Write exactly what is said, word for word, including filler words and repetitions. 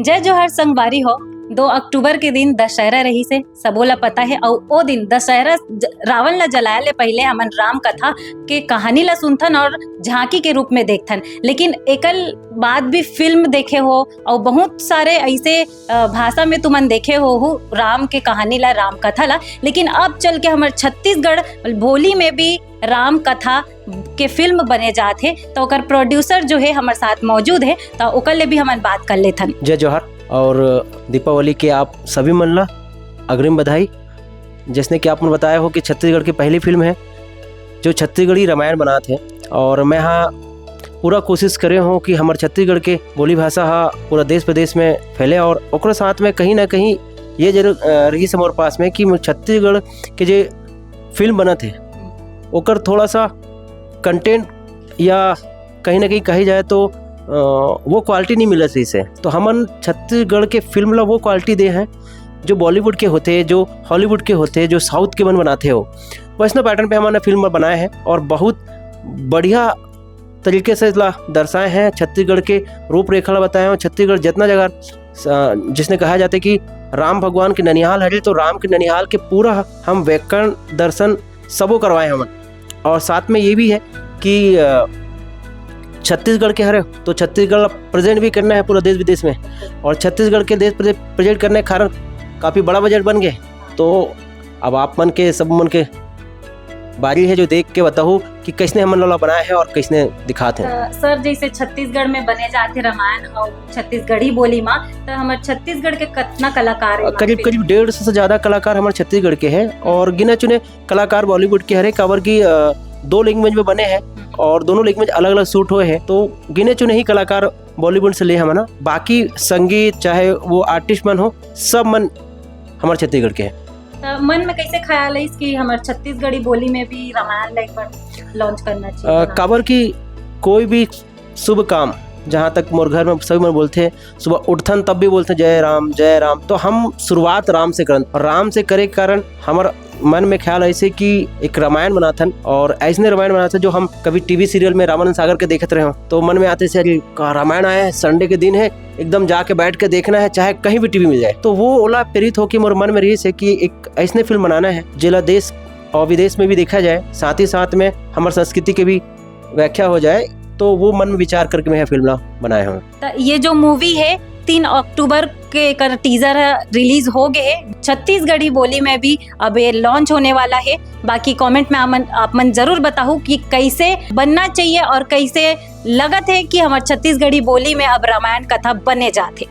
जय जोहार संगवारी हो। दो अक्टूबर के दिन दशहरा रहिस हे, सबो ला पता हे। अउ ओ दिन दशहरा ज-, रावण ला जलाए ले पहिले हमन राम कथा के कहानी ला सुनथन और झांकी के रूप में देखथन। लेकिन एकल बाद भी फिल्म देखे हो और बहुत सारे ऐसे, अ, भाषा में तुमन देखे हो हु राम के कहानी ला, राम कथा ला। लेकिन अब चल के हमर छत्तीसगढ़ बोली में भी राम कथा के फिल्म बने जात हे, तो ओकर प्रोड्यूसर जो हे हमर साथ मौजूद हे, तो ओकर ले भी हमन बात कर लेथन। जय जोहार और दीपावली के आप सभी मन ला अग्रिम बधाई। जैसने कि आप मन बताए हो कि छत्तीसगढ़ की पहली फिल्म है जो छत्तीसगढ़ी रामायण बनात हे, और मैं हा पूरा कोशिश करे हूँ कि हमर छत्तीसगढ़ के बोली भाषा हा पूरा देश प्रदेश में फैले, और ओकरे साथ में कहीं ना कहीं ये जरूर, अ, रही से मोर पास में कि मैं छत्तीसगढ़ के जे फिल्म बनत हे ओकर थोड़ा सा कंटेंट या कहीं ना कहीं कही जाए तो, अ, वो क्वालिटी नहीं मिलत रहिस हे। तो हमन छत्तीसगढ़ के फिल्म ला वो क्वालिटी दे हैं जो बॉलीवुड के होथे, जो हॉलीवुड के होथे, जो साउथ के मन बनाथे हो, वैसना पैटर्न पे हमन फिल्म बनाए हैं और बहुत बढ़िया तरीके से ला दर्शाए हैं। छत्तीसगढ़ के रूपरेखा ला बताए हैं। छत्तीसगढ़ जितना जगह, अ, जिसने कहा जाता है कि राम भगवान के ननिहाल हरे, तो राम के ननिहाल के पूरा हम व्याकरण दर्शन सबो करवाए हमन। और साथ में ये भी है कि, अ, छत्तीसगढ़ के हरे तो छत्तीसगढ़ ला प्रेजेंट भी करना है पूरा देश विदेश में, और छत्तीसगढ़ के देश प्रदे-, प्रेजेंट करने के कारण काफ़ी बड़ा बजट बन गए। तो अब आप मन के, सब मन के बारी है जो देख के बताहू कि कैसने हमन लोला बनाए हैं और कैसने दिखात हैं। अ, सर, जैसे छत्तीसगढ़ में बने जाथे रामायण और छत्तीसगढ़ी बोली मा, तो हमर छत्तीसगढ़ के कतना कलाकार हे करीब, फिल्म? करीब डेढ़ सौ से ज़्यादा कलाकार हमर छत्तीसगढ़ के हैं और गिने चुने कलाकार बॉलीवुड के हरे, काबर की, अ, दो लैंग्वेज में बने हैं और दोनों लैंग्वेज अलग-अलग शूट होए हैं, तो गिने चुने ही कलाकार बॉलीवुड से ले हमन हा। बाकी संगीत चाहे वो आर्टिस्ट मन हो, सब मन हमर छत्तीसगढ़ के हैं। त मन में कैसे ख्याल है कि हमर छत्तीसगढ़ी बोली में भी रामायण ला एक बार लॉन्च करना चाहिए, अ, बनाना काबर चाहिए? कि कोई भी शुभ काम, जहाँ तक मोर घर में सभी मन बोलथे, सुबह उठथन तब भी बोलथे, "जय राम, जय राम।" तो हम शुरुआत राम से करन, और राम से करे के कारण हमर मन में ख्याल ऐसे कि एक रामायण बनाथन, और ऐसने रामायण बनाथन जो हम कभी टीवी सीरियल में रामानंद सागर के देखत रहे हो, तो मन में आते से, "अरे, का रामायण आया है, संडे के दिन है, एकदम जाके बैठ के देखना है, चाहे कहीं भी टीवी मिल जाए।" तो वो ओला प्रेरित होके मोर मन में रहिस हे कि एक ऐसने फिल्म बनाना है जेला देश और विदेश में भी देखा जाए, साथ ही साथ में हमर संस्कृति के भी व्याख्या हो जाए। तो वो मन में विचार करके मैं ये फिल्म ला बनाए हूँ। त ये जो मूवी है, तीन अक्टूबर के एकर टीजर ह रिलीज हो गए है। छत्तीसगढ़ी बोली में भी अब ये लॉन्च होने वाला है। बाकी कमेंट में आप मन, आप मन जरूर बताहू कि कैसे बनना चाहिए और कैसे लगत है कि हमर छत्तीसगढ़ी बोली में अब रामायण कथा बने जात है।